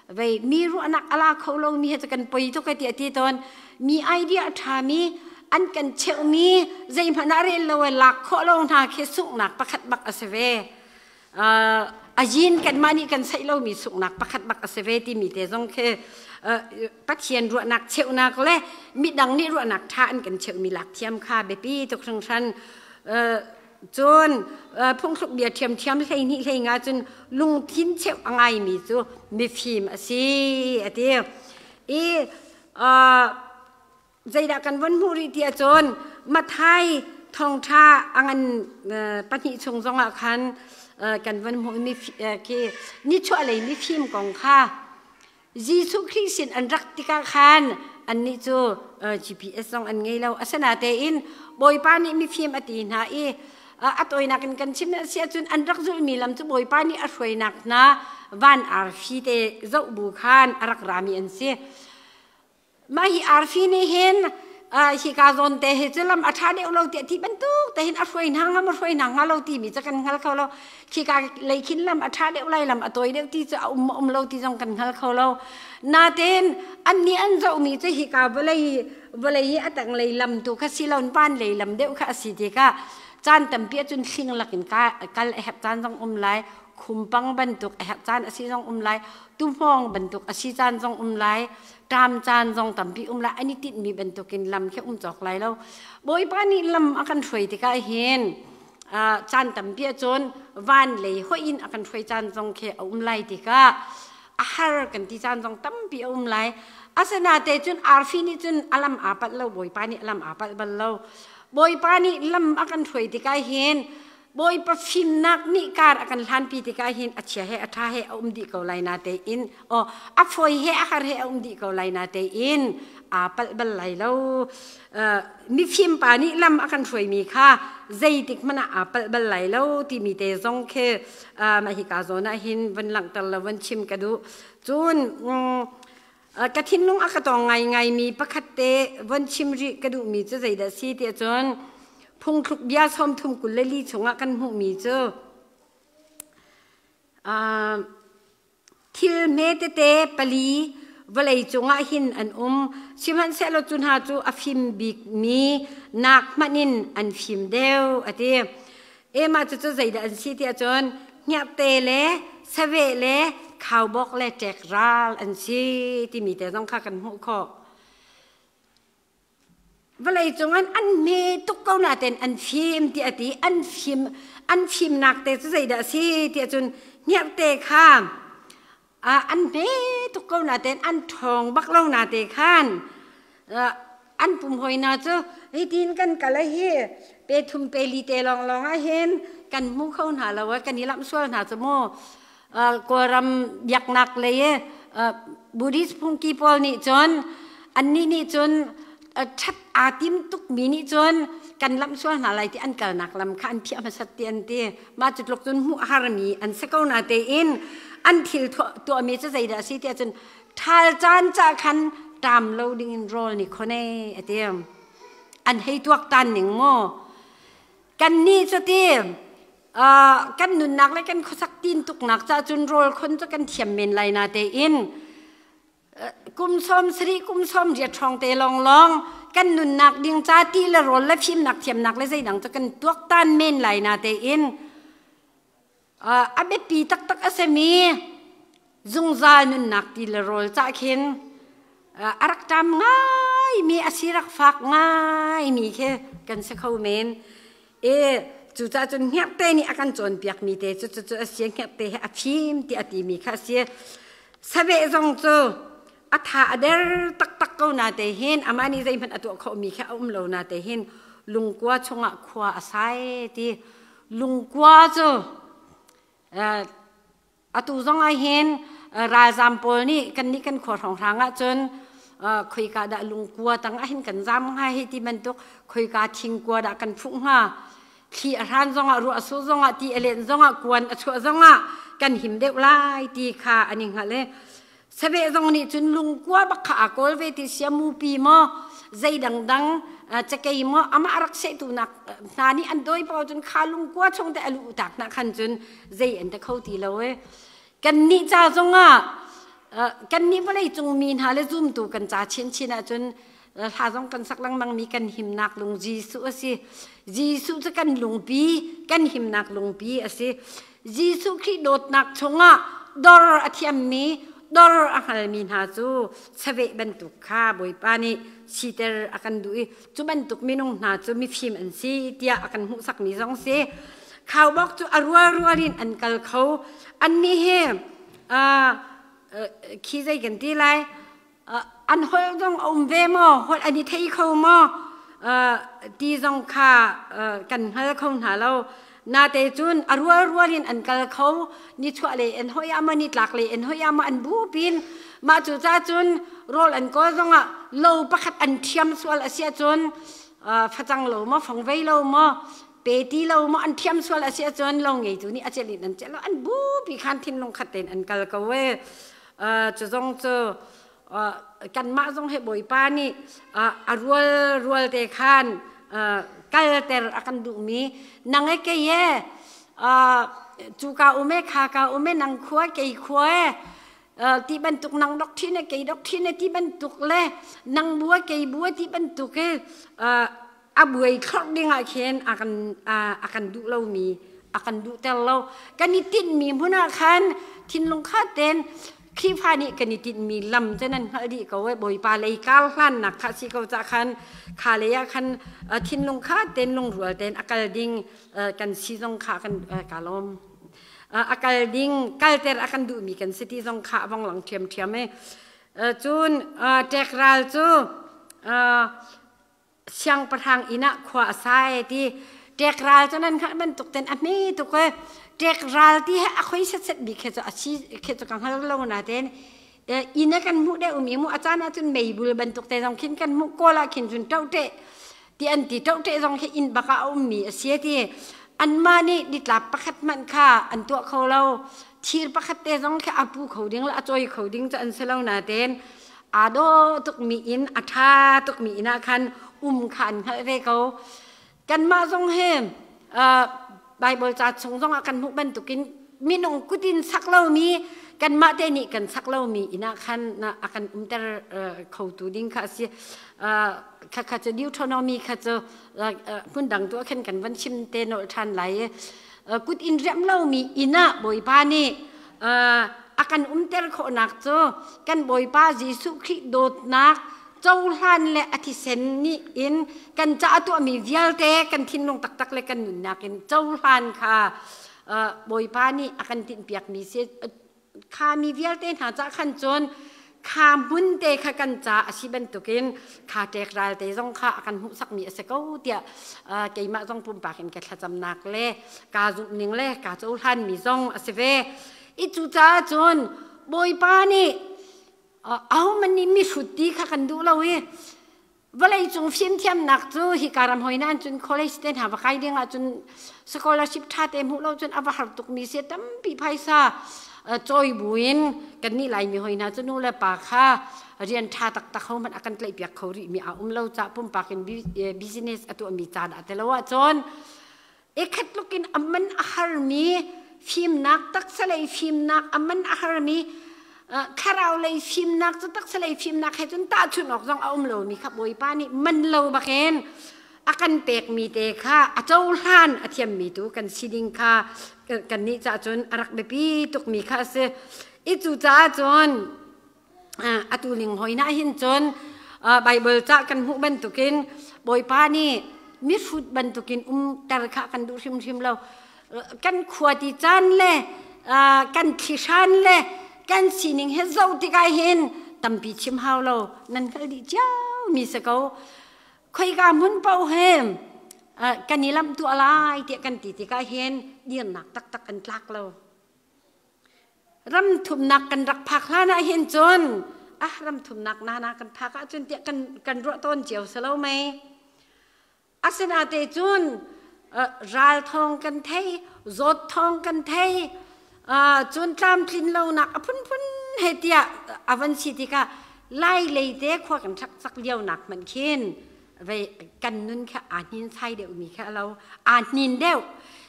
vei mi ruahnak ala kho lo mi he cu kan poi tuk ti a ti tawn. Mi idea a ṭha mi an kan cheuh mi zeihmanh ah rel lo lak khawh lo hna khi sunghnak pakhat bak a si ve. A yin kanmah nih kan saih lomi sunghnak pakhat bak a si ve timi te zong khi Pathian ruahnak cheuhnak le midang nih ruahnak ṭha an kan cheuhmi lak thiam kha biapi tuk hringhran. Cun phungthluk bia ṭhiamṭhiam 12 15 cun lungthin cheuh a ngaimi cu mifim a si a ti. I zeidah kan von hmuh rih ti ahcun Matthai thawngṭha a ngan pahnih chung zongah khan kan von hmuh mi khi nichuahlei mifim kong kha. Jesuh Khrih sin an rak tikah khan annih cu GPS zong an ngei lo. Asinatein Bawipa nih mifim a ti hna i a tawinak in kan chim a si ahcun an rak zulhmi lam cu Bawipa nih a hruainak hna van arfi te zoh bu khan a rak rami an si. Mah hi arfi nih hin hika zawn te hi cu lam a ṭha deuh lo tiah ti bantuk te hin a hruai hna hnga maw hruai hna hnga lo timi cu kan hngal kho lo. Khika lei khin lam a ṭha deuh lai, lam a tawi deuh ti cu a um maw um lo ti zong kan hngal kho lo. Natein annih an zohmi cu hika vawlei i a tanglei lam tu kha si lo van lei lam deuh kha a si tikah caan tampi ahcun hling lakin kal a herh caan zong um lai, khumpang bantuk a herh caan a si zong um lai, tuhmawng bantuk a si caan zong um lai, ṭam caan zong tampi um lai. An i tinhmi bantukin lam khi um cawk lai lo. Bawipa nih lam a kan hruai tikah hin caan tampi ahcun van lei hoih in a kan hruai caan zong khi a um lai tikah a har kan ti caan zong tampi a um lai. Asinain cun arfi nih cun a lam aa palh lo, Bawipa nih a lam aa palh bal lo. Bawipa nih lam a kan hruai tikah hin Bawipa fimnak nih kar a kan hlanpi tikah hin a chia he a ṭha he a um dih ko lai na tein, aw, a fawi he a har he a um dih ko lai na tein aa palh bal lai lo. Mifim pa nih lam a kan hruaimi kha zeitik hmanh ah aa palh bal lai lo timi te zong khi mah hika zawn ah hin van langhter lo van chim ka duh. Cun ka thinlung a ka tawng ngaingaimi pakhat te von chim rih ka duhmi cu zeidah si tiah cun phungthluk bia 34 chungah kan hmuhmi cu thil hme tete pali vawlei cungah hin an um, sihmanhsehlaw cu hna cu a fim bikmi nak hmanh in an fim deuh a ti. Ema cu cu zeidah an si tiah cun hniakte le saveh le khaubawk le ṭek ral an si timi te zong kha kan hmuh khawh. Vawlei cung an an hme tuk ko nain an fim ti a ti. An fim, an fimnak te cu zeidah a si tiah cun hniakte kha an hme tuk ko nain an ṭhawng bak lo nate khan an pum hoi hna cu hitin kan kal a hi pe thum pe li te lawnglawng ah hin kan hmu kho hna lo kan i lamh sual hna cu mu. Kawlram biaknak lei i Buddhist phungki pawl nih cun annih nih cun ṭhat aa tim tukmi nih cun kan lamh sual hna lai ti an kalnak lam kha an phiah hmasat ti an ti. Mah cu tluk cun hmuh harmi an si ko na tein an thil tuahmi cu zeidah a si tiah cun ṭhal caan ca khan ṭam lo dingin rawl nih khone a ti. An hei tuaktan ning mu. Kannih cu ti kan nunnak le kan khuasak tin tuknak ca cun rawl khon cu kan thiam men lai na tein kum 70 kum 80 ṭhawng te lawnglawng kan nunnak ding ca ti le rawl le fimnak thiamnak le zeidang cu kan tuaktan men lai na tein a biapi taktak a simi zungzal nunnak ti le rawl cah khin a rak ṭam ngaimi, a si rak fak ngaimi khi kan si kho men. E cucaah cun hngerhte nih a kan cawnpiakmi te cu cucu a si. Hngerhte he a fim ti a timi kha a si. Saveh zong cu a tha a der taktak ko na te hin amah nih zeihmanh a tuah khawhmi kha a um lo na te hin lungkua chungah khua a sai ti. Lungkua cu Atu zong ah hin ralzam pawl nih kannih kan khua hrawnghrang ahcun khoika dah lungkua tang ah hin kan zam hnga hi ti bantuk, khoika thingkua dah kan phuh hnga, thli a hran zongah, ruah a sur zongah, ti a len zongah, kuan a chuah zongah kan him deuh lai ti kha an i hngalh i Saveh zong nih cun lungkua bak kha aa kawl ve ti sia mupi maw, zei dangdang cakei maw, amah rak sehtu nak hna nih an dawi paoh cun kha lungkua chung te a luh tak hna khan cun zei an ti kho ti lo e. Kan nih ca zongah, kan nih vawlei cung mi hna le zumtu kan ca chinchin ahcun hla zong kan sak lengmang mi kan himnak lung Jesuh a si. Jesuh cu kan lungpi, kan himnak lungpi a si. Jesuh Khrih dawtnak chungah dor a thiammi, dor a hngalmi hna cu saveh bantuk kha Bawipa nih siter a kan duh i cu bantuk minung hna cu mifim an si tiah a kan hmuhsakmi zong si. Khaubawk cu a rualrual in an kal kho. Annih hi khi zei kan ti lai, an holh zong a um ve maw, holh an i thei kho maw ti zong kha kan hngal kho hna lo. Nate cun a rual rual in an kal kho, nichuah lei an hoi ah maw, nitlak lei an hoi ah maw, an bu pin mah cu ca cun rawl an kawl zongah lo pakhat an thiam sual a si ahcun, facang lo maw, fongvei lo maw, pe ti lo maw, an thiam sual a si ahcun lo ngeitu nih a celh in an celh lo, an bu pi khan thinlung khat tein an kal ko e. Cu zong cu kanmah zong he Bawipa nih a rual rual te khan kalter a kan duhmi, nang e kei e, cu ka um e, kha ka um e, nang khua kei khua e ti bantuk, nang dok thin e kei dok thin e ti bantuk le nang bua kei bua ti bantuk e a buai thlorh ding ah khin a kan duh lomi, a kan duhter lo. Kan i tinhmi hmun ah khan thinlung kha ten Khrihfa nih kan i tinhmi lam cu nan hngalh dih ko e. Bawipa lei kar hlannak kha si ko ca khan kha lei ah khan thinlung kha ten lungrual ten a kal ding kan si zong kha kan ka lawm. A kal ding kalter a kan duhmi kan si ti zong kha a vong lang ṭhiamṭhiam e. Cun ṭekral cu siangpahrang inn ah khua a sa e ti. Ṭekral cu nan hngalh bantuk ten a hme tuk e. Ṭekral ti he a khoi setset bik he cu a si khi cu ka hngal lo, na ten inn a kan hmuh deuh mi mu, a caan ah cun meibul bantuk te zong khin kan hmuh. Kawl ah khin cun ṭohṭeh ti an ti. Ṭohṭeh zong khi inn bak ah a ummi a si ti. Anmah nih ditlap pakhat hmanh kha an tuah kho lo, thir pakhat te zong khi a pu kho ding le a cawi kho ding cu an si lo, na ten aa dawh tukmi inn, a ṭha tukmi inn ah khan um kha an hngalh ve ko. Kanmah zong hi Baibal ca chung zongah kan hmuh bantukin minung kutin sak lomi, kanmah te nih kan sak lomi inn ah khan a kan umter khotu ding kha a si. Kha cu Deuteronomy kha cu hmun dang tu ah khan kan van chim te nolh ṭhan lai i kut in riam lomi inn ah Bawipa nih a kan umter khawhnak cu kan Bawipa Jesuh Khrih dawtnak cohlan le a thisen nih in kan ca a tuahmi vialte kan thinlung taktak le kan nunnak in cohlan kha Bawipa nih a kan tinhpiakmi si. Kha mi vialte hna ca khan cun kha hmun te kha kan ca a si bantukin kha ṭek ral te zong kha a kan hmuhsakmi a si ko tiah keimah zong pumpak in ka thlacamnak le kaa zumhning le kaa cohlanmi zong a si ve i cucaah cun Bawipa nih ahohmanh nih mihrut ti kha kan duh lo i vawleicung fimthiamnak cu hika ram hoi nan cun college te hna va kai ding ahcun scholarship ṭha te hmuh lo cun a va har tukmi si. Tampi phaisa cawi buin kan nih Laimi hoi hna cu nu le pa kha rian ṭha taktak ho hmanh a kan tlaihpiak kho rih mi a um lo ca pumpak in business a tuahmi ca dah te lo ahcun ekhat tluk in a man a harmi fimnak, taksa lei fimnak, a man a harmi thlarau lei fimnak cu taksa lei fimnak he cun tahchunh awk zong a um lomi kha Bawipa nih man lo bakin a kan pekmi te kha a cohlan a thiammi tu kan si ding kha kannih caah cun a rak biapi tukmi kha a si i cucaah cun atu ning hoi na hin cun Bible ca kan hmuh bantukin Bawipa nih Mihrut bantukin um ter kha kan duh hrimhrim lo. Kan khua ti caan le kan thli-hran le kan sining he zoh tikah hin tampi chim hau lo, nan hngalh dih cio mi si ko. Khoika hmun paoh he kan i lamh tuah lai tiah kan ti tikah hin dirnak taktak an tlak lo. Ram thumnak kan rak phak hlan ah hin cun ah ram thumnak nana kan phak ahcun tiah kan ruah tawn cio si lo mei. Asinate cun ral thawng kan thei, zawt thawng kan thei, cun tlamtlin lonak a phunphun he tiah a van si tikah Lai lei te khua kan rak sak lio nak hmanh khin vei kan nun kha aa hnin sai deuh mi kha lo, aa hnin deuh.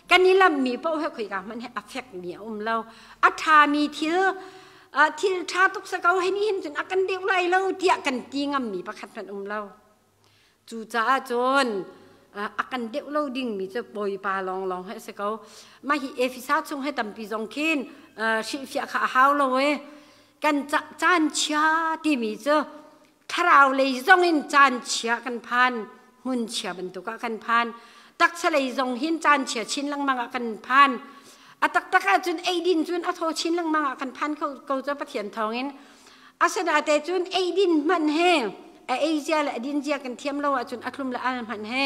Kan i lammi paoh he khoika hmanh he a fek mi a um lo. A ṭha mi thil, thil ṭha tuk sa ko hei ni hin cun a kan deuh lai lo tiah kan ti ngam mi pakhat hmanh um lo. Cucaah cun a kan deuh lo dingmi cu Bawipa lawnglawng hi a si ko. Mah hi Efesa chung he tampi zong khin hrilhfiah kha a hau lo i kan caan chia timi cu thlarau lei zong in caan chia kan phan, hmun chia bantuk ah kan phan. Taksa lei zong hin caan chia chin lengmang ah kan phan. A taktak ahcun eidin cun a thaw chin lengmang ah kan phan ko cu Pathian thawngin. Asinain cun eidin hmanh he a ei zia le a din zia kan thiam lo ahcun a thlum le al hmanh he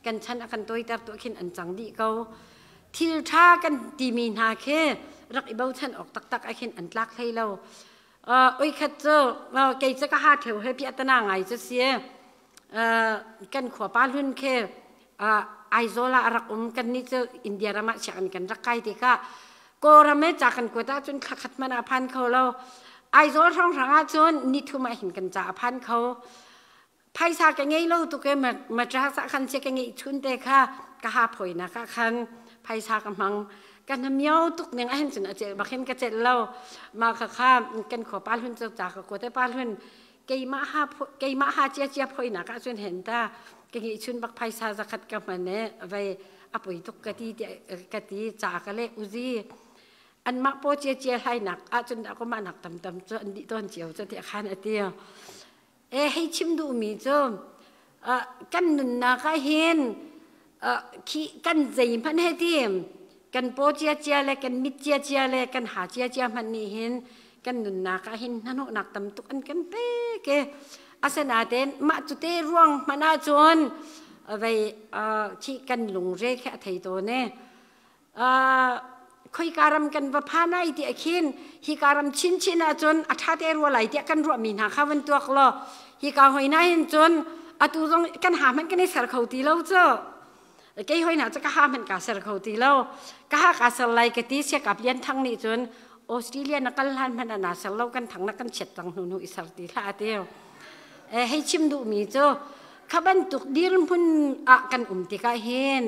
kan chan a kan tawiter tuah khin an cang dih ko. Thil ṭha kan timi hna khi rak i bochan awk taktak ah khin an tlak hlei lo. Oi khat cu kei cu ka ha ṭheu he piahtana ngai cu si. Kan khua pa hlun khi Aizawl ah a rak um. Kan nih cu India ram ah sianginn kan rak kai tikah Kawlram he ca kan kuat ahcun thla khat hmanh ah a phan kho lo. Aizawl hrawnghrang ahcun ni thum ah hin kan ca a phan kho. Phaisa ka ngei lo tuk i matras ah khan sia ka ngeih chun te kha ka ha phawinak ah khan phaisa ka hmang. Ka hnamio tuk ning ahhin cun a celh bak hin ka celh lo. Mah kha kha kan khua pa hlun cu ca ka kuat i pa hlun keimah ha cia cia phoinak ah cun hen ta ka ngeih chun bak phaisa zakhat ka hman e vei a poi tuk ka ti ka ti ca ka le uzi anmah paw cia cia hlainak ahcun dah ko mah nak tam tam cu an dih tawn cio cu ti khan a ti. E hei chim duh mi cu kan nunnak ah hin khi kan zei hmanh he ti kan paw cia cia le kan mit cia cia le kan ha cia cia hmanh nih hin kan nunnak ah hin hnahnawhnak tam tuk an kan pek e. Asinain mah cu te ruang hmanh ahcun vei khi kan lungre khi a thei tawn e. Khoika ram kan va phan ai ti khin hi ka ram chinchin ahcun a ṭha te rua lai tiah kan ruahmi hna kha van tuak law hi ka hoi na hin cun atu zong kan ha hmanh kan i ser kho ti lo cu. Kei hoi hna cu ka ha hmanh ka ser kho ti lo. Ka ha ka ser lai ka ti. Siakap Lian Thang nih cun Australia na kal hlan hmanh ah na ser lo, kan thang na kan chiat cang hnu hnu i ser ti hlah a ti. Hei chim duhmi cu kha bantuk dirhmun ah kan um tikah hin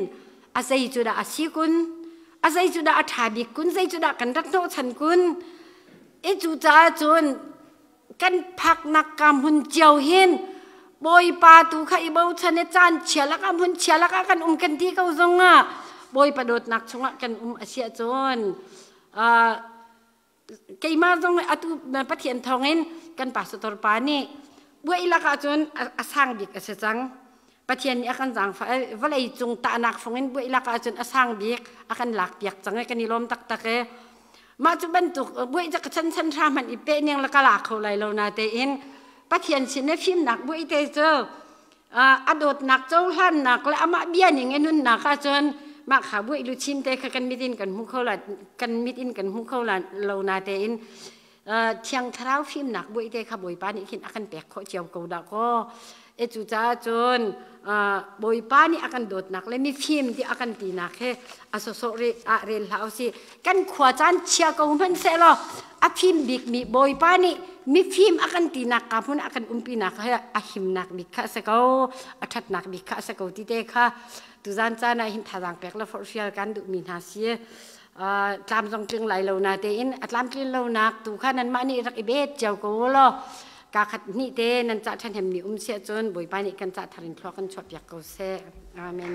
a zei cu dah a si kun, a zei cu dah a ṭha bik kun, zei cu dah kan rat hnawhchan kun? I cu caah cun kan phaknak ka hmun cio hin Bawipa tu kha i bochan i caan chia lakah hmun chia lakah kan um kan ti ko zongah Bawipa dawtnak chungah kan um a si ahcun keimah zong atu Pathian thawngin kan pastor pa nih buai lakah cun a sang bik a si cang. Pathian nih a kan zaangfah. Vawlei cung tahnak fung in buai lakah cun a sang bik a kan lak piak cang i kan i lawm taktak e. Mah cu bantuk buai ka chan chan hra hmanh i pe ning la ka la kho lai lo na tein Pathian sin i fimnak buai te cu a dawtnak cohlannak le amah bia ning i nunnak ahcun mah kha buai luchin te kha kan mit in kan hmu kho la kan mit in kan hmu kho la lo na tein Thiang Thlarau fimnak buai te kha Bawipa nih khin a kan pek khawh cio ko dah kaw. E cu caah cun Bawipa nih a kan dawtnak le mifim ti a kan tinak he a sawsawh re ah rel hlah usih. Kan khua caan chia ko hmanh seh law a fim bikmi Bawipa nih mifim a kan tinak ka hmun a kan umpinak he a himnak bik kha a si ko, a ṭhatnak bik kha a si ko ti te kha tuzan caan ah hin thazaang pek le forhfial kan duhmi hna si. Tlam zong tling lai lo na tein a tlamtlin lonak tu kha nanmah nih rak i bet cio ko law ka khat hnih te nan cah ṭhahnem mi um siah cun Bawipa nih kan cah thar in thlua kan chuah piak ko seh. Amen.